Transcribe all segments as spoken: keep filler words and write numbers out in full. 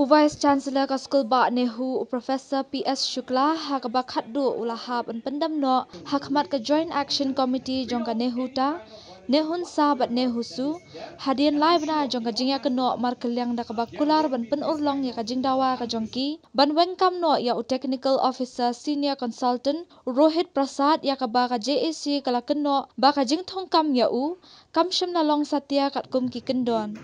U Vice Chancellor ka skul bah NEHU, u Professor P S Shukla, ha kaba khatduh u la hap ban pyndem noh ha khmat ka Joint Action Committee jong ka NEHUTA, NEHUNSA bad NEHUSU, hadien lai bnai jong ka jingïakynnoh markylliang da kaba kular ban pynurlong ïa ka jingdawa ka jong ki ban weng kam noh ïa u Technical Officer Senior Consultant, u Rohit Prasad, ïa kaba ka J A C ka la kynnoh ba ka jingthung kam ïa u kam shym la long satia katkum ki kyndon.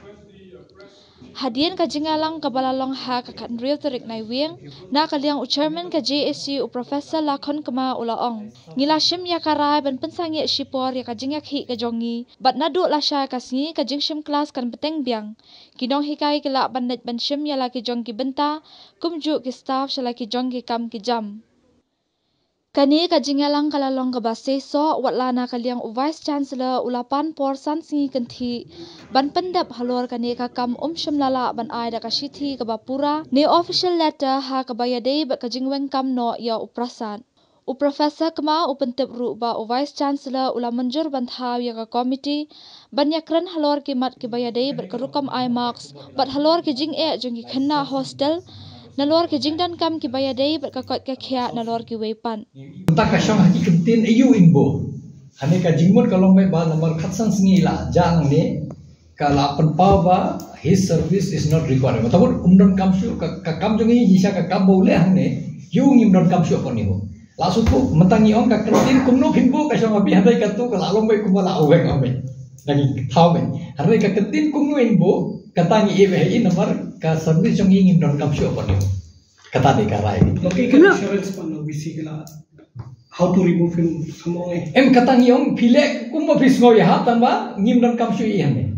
Hadien ka jingïalang kaba la long ha ka khathynriew tarik Naiwieng, na ka liang u Chairman ka J A C, u Professor Lakhon Kma, u la ong, ngi la shim ïa ka rai ban pynsangeh shipor ïa ka jingïakhih ka jong ngi, bad naduh lashai ka sngi ka jingshim klas kan bteng biang. Ki nonghikai ki lah ban leit ban shim ïa la ki jong ki bynta, kumjuh ki staff sha la ki jong ki kam ki jam. Kane ka jingïalang ka la long kaba seisoh, wat la na ka liang u Vice Chancellor u la pan por san sngi kynthih ban pyndep halor kane ka kam, um shym la lah ban ai da ka shithi kaba pura ne official letter ha kaba ïadei bad ka jingweng kam noh ïa u Prasad. U Professor Kma u pyntip ruh ba u Vice Chancellor u la mynjur ban thaw ïa ka committee ban ïakren halor ki mat kiba ïadei bad ka rukom ai marks bad halor ki jingeh jong ki khynnah hostel, nalor ki jingdonkam kiba ïadei bad ka koit ka khiah nalor kiwei pat. Mynta ka shong ha ki kyntien aiu Inbo. Hane ka jingmut ka long beit ba namar khatsan sngi la jah nangne, ka la pynpaw ba his service is not required. Mutubud um donkam shuh, ka, ka kam jong ngi hi sha ka kam ba u leh hangne, ïa u ngim donkam shuh hapoh NEHU. La shu tu mynta ngi ong ka kyntien kumno phin buh ka shong ha phi, hynrei katu ka la long beit kumba la weng ong beit. Ngi thaw beit. Hynrei ka kyntien kumno Inbo, kata ngi ïeh beit ha i namar ka service jong ngi ngim donkam shuh hapoh NEHU. Kata dei ka rai. Loki ka assurance pan O B C ka la how to remove him, somehow, eh. Em, kata ngi ong phi leh kumba phi sngew ïa ha, tang ba ngim donkam shuh ïa hangne.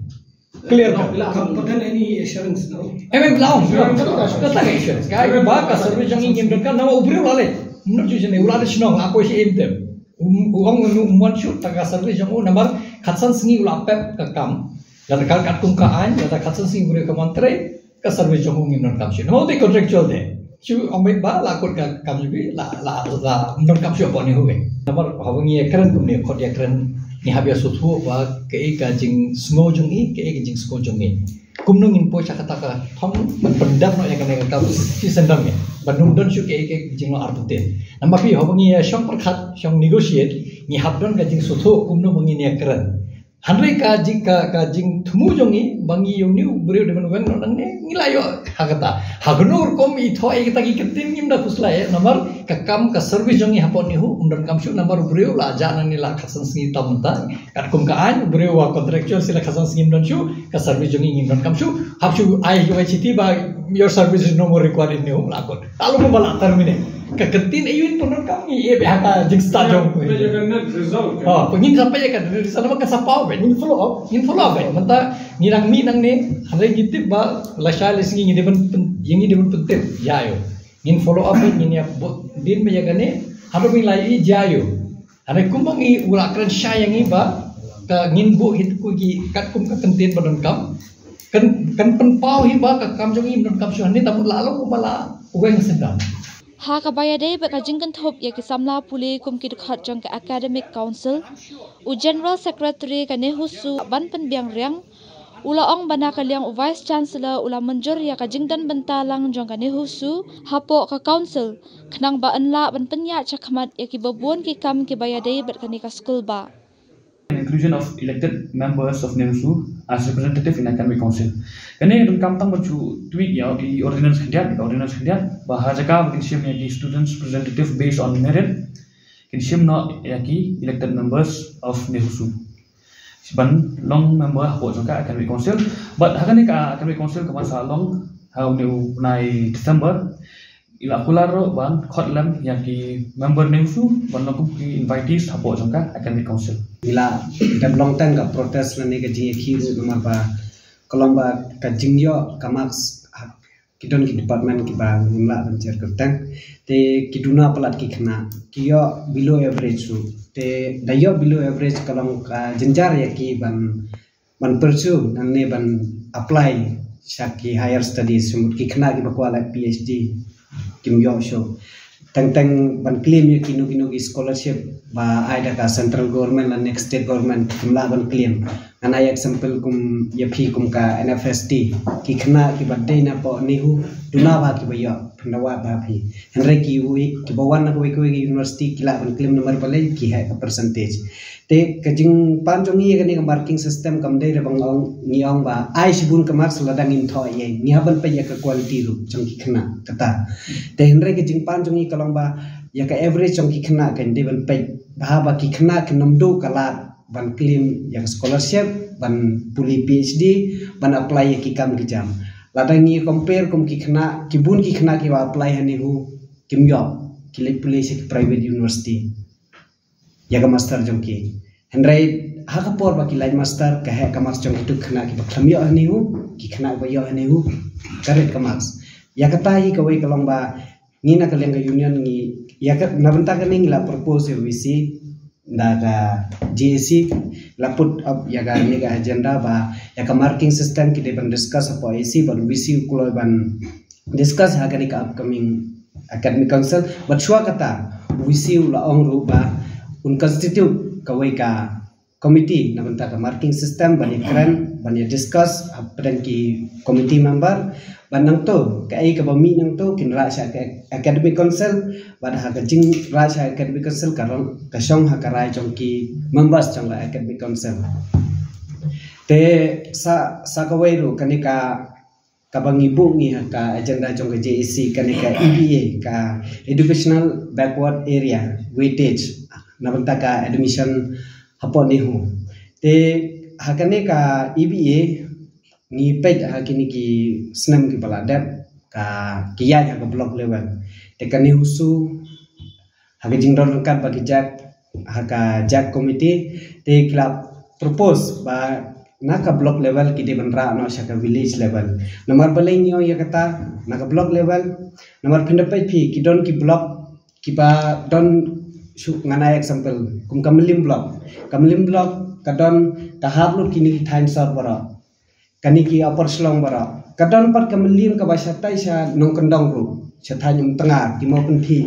Clear ka? Ka, ka, ka, any assurance, no? Em, em, la ong, la ong, kata ka assurance. Ka ba ka service jong ngi ngim donkam, namar u briew la leh. Mut ju jane, u la da shnong, la poi shi im tem. Um, u ong u mon shuh ta ka service jong u, namar khatsan sngi u la pep ka kam. Lada ka katkum ka aiñ, lada khatsan sngi u briew ka mon trei, ka service jong u ngim donkam shuh. Namar u dei contractual de. Shu ong beit ba la kut ka kam jong phi, la, la, la, ngim donkam shuh hapoh NEHU. Namar haba ngi ïakren kumne, khot ïakren, ngi hap ïa sngewthuh ba kaei ka jingsngew jong i, kaei ka jingsngew jong ngi. Kumno ngin poi sha kata ka thong ban pyndap noh ïa kane ka kam shi sendang ne ban ym don shuh kaei ka jinglong artatien. Namar phi, haba ngi ïa shong pyrkhat, shong negotiate, ngi hap don ka jingsngewthuh kumno ba ngin ïakren. Hynrei ka jing, ka, ka jingthmu jong ngi ba ngi ïa une u briew dei ban weng noh nangne, ngi la ïoh ha kata. Ha kano rukom i thoh ïa kita ki kyntien ngim da khuslai, namar ka kam ka service jong ngi hapoh NEHU um donkam shuh, namar u briew la jah nangne la khatsan sngi tam mynta. Katkum ka aiñ u briew wa contractual, shi la khatsan sngi um don shuh, ka service jong ngi ngim donkam shuh. Hap shu ai, ai shithi ba your service is no more required in NEHU, la kut. Ka long ba la terminate. Ka kyntien aiu in pyndonkam ngi ïeh beit ha ka jingstad jong. Peit ïa ka net result. Ha, peit ngin sa peit ïa ka net result, namar ka sa paw beit. Ngin follow up. Ngin follow up beit. Mynta ngi dang mih nangne, hynrei ngi tip ba lashai lashisngi ngi dei ban pyn, ïa ngi dei ban pyntip ïa aiu. Ngin follow up beit, ngin ïa buh dien beit ïa kane. Haduh ngin la ïohi jia aiu. Hynrei kumba ngi, u la kren shai ïa ngi ba ka ngin buh hi tu ki katkum ka kyntien ba donkam. Kan, kan pynpaw hi ba ka kam jong ngi donkam shuh, hynrei tang ba la long kumba la weng sendang. Ha kaba ïadei bad ka jingkynthup ïa ki samla pule kum ki dkhot jong ka Academic Council, u General Secretary ka NEHUSU, Banpynbiang Riang, u la ong ba na ka liang u Vice Chancellor u la mynjur ïa ka jingdon bynta lang jong ka NEHUSU hapoh ka Council, khnang ba yn lah ban pynïaid shakhmat ïa kiba bun ki kam kiba ïadei bad kane ka skul bah. Inclusion of elected members of NEHUSU as representative in Academic Council. Kane ka donkam tang ban shu tweak ïa i ordinance khyndiat, ordinance khyndiat, ba ha jaka ba kin shim ïa ki students representative based on merit, kin shim noh ïa ki elected members of NEHUSU ban long member hapoh jong ka Academic Council. Bad ha kane ka Academic Council ka ban sa long ha une u bnai December, i la kular ruh ban khot lem ïa ki member NEHUSU ban long kum ki invitees hapoh jong ka Academic Council. Ngi la dep long tang ka protest lane ka jingïakhih ruh namar ba ka long ba ka jingïoh ka marks ha ki don ki department kiba ngim lah ban jer kyrteng. Te ki duna palat ki khynnah ki ïoh below average ruh. Te da ïoh below average ka long ka jynjar ïa ki ban, ban pursue nangne ban apply sha ki higher studies, shu mut ki khynnah kiba kwah leh PhD kim ïoh shuh. Teng teng ban claim ïa kino kino ki scholarship ba ai da ka central government lane state government kim lah ban claim. Ngan ai example kum ïa phi kum ka N F S T. Ki khynnah kiba dei na poh NEHU, duna bha kiba ïoh, pyndawa bha phi. Hynrei ki wi, kiba wan na kawei kawei ka university ki lah ban claim namar balei ki heh ka percentage. Te ka jingpan jong ngi ïa kane ka marking system kam dei re ba ngi ong, ngi ong ba ai shibun ka marks lada ngin thoh ïa, ngi hap ban peit ïa ka quality ruh jong ki khynnah kata. Te hynrei ka jingpan jong ngi ka long ba ïa ka average jong ki khynnah kan dei ban peit ba, ba ki khynnah kin ym duh ka lad ban claim ïa ka scholarship ban pule P H D, ban apply ïa ki kam ki jam. Lada ngi compare kum ki khynnah, ki bun ki khynnah kiba apply ha NEHU kim ïoh, ki leit pule sha ki private university ïa ka master jong ki. Hynrei ha ka por ba ki lait master, ka heh ka marks jong kitu ki khynnah kiba khlem ïoh ha NEHU, ki khynnah ba ïoh ha NEHU ka rit ka marks. Ïa kata hi kawei ka long ba ngi na ka liang ka union ngi, ïa ka, na bynta kane ngi la propose ïa VC, na ka JAC la put up ïa kane ka agenda ba ïa ka marking system ki dei ban discuss hapoh AC bad VC u kloi ban discuss ha kane ka upcoming academic council. Bad shuwa kata VC u la ong ruh ba un constitute kawei ka committee na bynta ka marking system ban ïa kren, ban ïa discuss hapdeng ki committee member. Bad nangto kaei kaba mih nangto kin rah sha ka academic council, bad ha ka jingrah sha academic council ka rong, ka shong ha ka rai jong ki members jong la academic council. Te sa, sa kawei ruh kane ka, kaba ngi buh ngi ha ka agenda jong ka JAC, kane ka EBA, ka Educational Backward Area Weightage, na bynta ka admission hapoh NEHU. Te ha kane ka EBA ngi peit ha kine ki snem kiba la dep, ka ki ïaid ha ka block level. Te ka NEHUSU ha ka jingdon ryngkat bad ki JAC, ha ka JAC committee, te ki la propose ba na ka block level ki dei ban rah noh sha ka village level. Namar balei ngi ong ïa kata na ka block level? Namar phin da peit phi, ki don ki block kiba don shu, ngan ai example kum ka Mylliem block. Ka Mylliem block ka don, ka hap lut kine ki thaiñ sor baroh, kane ki Upper Shillong baroh. Ka don pat ka Mylliem kaba shatai sha Nongkyndong ruh, sha thaiñ Umtnga, ki Mawpynthih,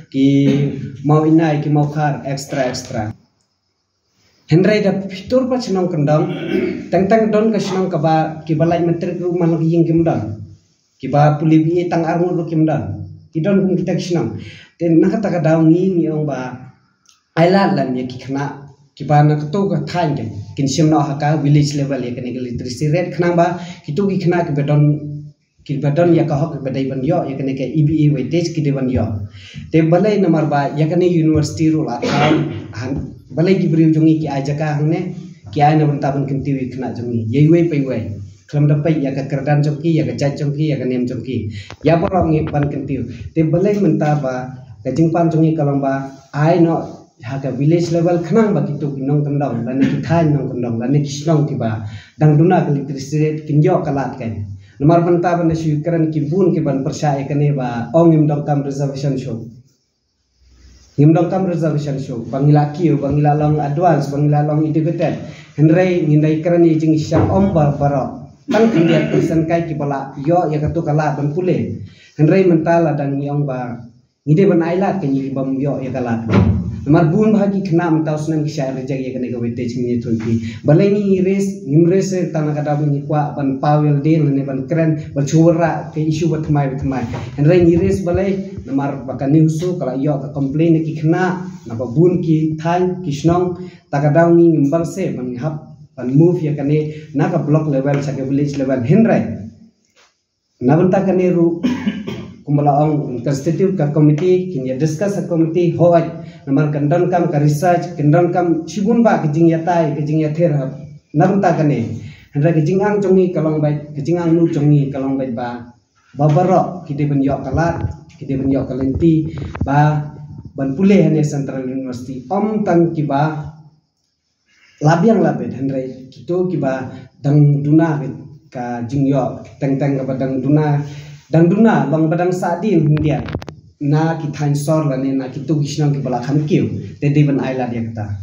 ki Maw Inai, ki Mawkhar, et cetera, et cetera. Hynrei da phi tur pat sha Nongkyndong, teng teng don ka shnong kaba kiba lait matric ruh man la ka ïing kim don, kiba pule BA tang ar ngut ruh kim don. Ki don kum kita ki shnong. Te na kata ka daw ngi, ngi ong ba ai lad lem ïa ki khynnah kiba na kato ka thaiñ kin, kin shim noh ha ka village level ïa kane ka literacy rate, khnang ba kitu ki khynnah kiba don, kiba don ïa ka hok, kiba dei ban ïoh ïa kane ka EBA weightage, ki dei ban ïoh. Te balei? Namar ba ïa kane university ruh la thaw, han, balei ki briew jong ngi ki ai jaka hangne? Ki ai na bynta ban kyntiew ïa ki khynnah jong ngi ïa iwei pa iwei, khlem da peit ïa ka kyrdan jong ki, ïa ka jait jong ki, ïa ka niam jong ki. Ïa baroh ngi ban kyntiew. Te balei mynta ba ka jingpan jong ngi ka long ba ai noh ha ka village level, khnang ba kitu ki nongkyndong lane ki thaiñ nongkyndong lane ki shnong kiba dang duna ka literacy rate kin ïoh ka lad kein. Namar mynta ban da shu kren ki bun ki ban pyrshah ïa kane ba ong ngim donkam reservation shuh. Ngim donkam reservation shuh, ba ngi la kiew, ba ngi la long advance, ba ngi la long educated. Hynrei ngin da kren ïa jingshisha ym ba baroh, tang khyndiat percent kai kiba la ïoh ïa katu ka lad ban pule. Hynrei mynta la dang ngi ong ba ngi dei ban ai lad kein ïa ki bym ïoh ïa ka lad. Namar bun bha ki khynnah mynta u snem ki shah reject ïa kane ka weightage, ngi ïathuh ïa ki. Balei ngi raise, ngim raise tang na ka daw ba ngi kwah ban paw ïalade lane ban kren, ban shu wanrah ka issue ba thymmai ba thymmai. Hynrei ngi raise balei? Namar ba ka NEHUSU ka la ïoh ka complain na ki khynnah na ba bun ki thaiñ ki shnong. Ta ka daw ngi ngim bang se ban hap ban move ïa kane na ka block level sha ka village level. Hynrei na bynta kane ruh, kumba la ong, constitute ka committee, kin ïa discuss ha committee, hooid, namar kan donkam ka research, kan donkam shibun ba ka jingïatai, ka jingïathir ha na bynta kane. Hynrei ka jingang jong ngi ka long beit, ka jingangnud jong ngi ka long beit ba, ba baroh ki dei ban ïoh ka lad, ki dei ban ïoh ka lynti ba ban pule hane Central University. Ym tang kiba la biang la bit, hynrei kitu kiba dang duna ka jingïoh, teng teng kaba dang duna, dang duna long ba dang sahdien khyndiat na ki thaiñ sor lane na kitu ki shnong kiba la kham kiew. Te dei ban ai lad ïa kata.